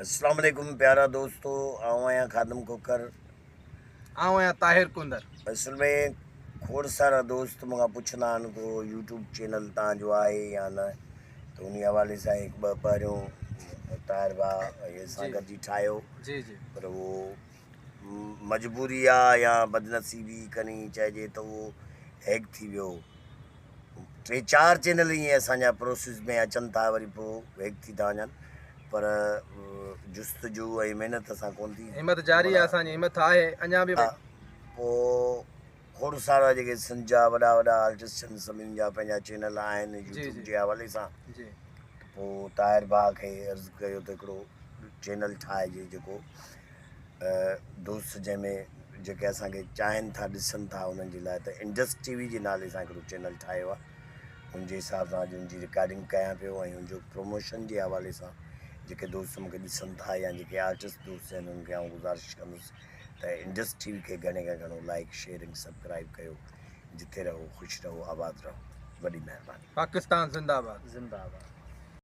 اسلام عليڪم پيارا دوستو آئون آهيان خادم کوکر. آئون آهيان طاهر ڪونڌر. اصل ۾ کوڙ سارا دوست مون کان پڇندا آهن ڪو يوٽيوب چينل تان جو آهي يا نه ته انهي حوالي سان هڪ ٻه پهريون طاهر ڀاء ۽ اسان گڏجي ٺاهيو جي جي پر اهو مجبوري آ يا بدنصيبي کڻي چئجي ته اهو هيڪ ٿي ويو ٽي چار چينل ائين اسان جا پروسيس ۾ اچن ٿا وري پوء هيڪ ٿي ٿا وڃن پر جستجو ۽ محنت سان ڪون ٿي همت جاري آهي اسان جي همت آهي اڃا به. پوء کوڙ سارا جيڪي سنڌ جا وڏا وڏا آرٽسٽ آهن سڀني جا پنهنجا چينل آهن يوٽيوب جي حوالي سان ته پوء طاهر ڀاء کي عرض ڪيو ته هڪڙو چينل ٺاهجي جيڪو دوست جنهن ۾ جيڪي اسان کي چاهين ٿا ڏسن ٿا انهن جي لاء ته انڊس ٽي وي جي نالي سان هڪڙو چينل ٺاهيو آهي ان جي حساب سان اڄ ان جي رڪارڊنگ ڪيان پيو ۽ ان جو پروموشن جي حوالي سان جيڪي دوست مون کي ڏسن ٿا يا جيڪي آرٽسٽ دوست آهن انهن کي آئون گذارش ڪندس ته انڊس ٽي وي کي گهڻي کان گهڻو لائڪ شيئر ۽ سبڪرائب ڪيو جتي رهو خوش رهو آباد رهو وڏي مهرباني. پاڪستان زنده آباد. زنده آباد.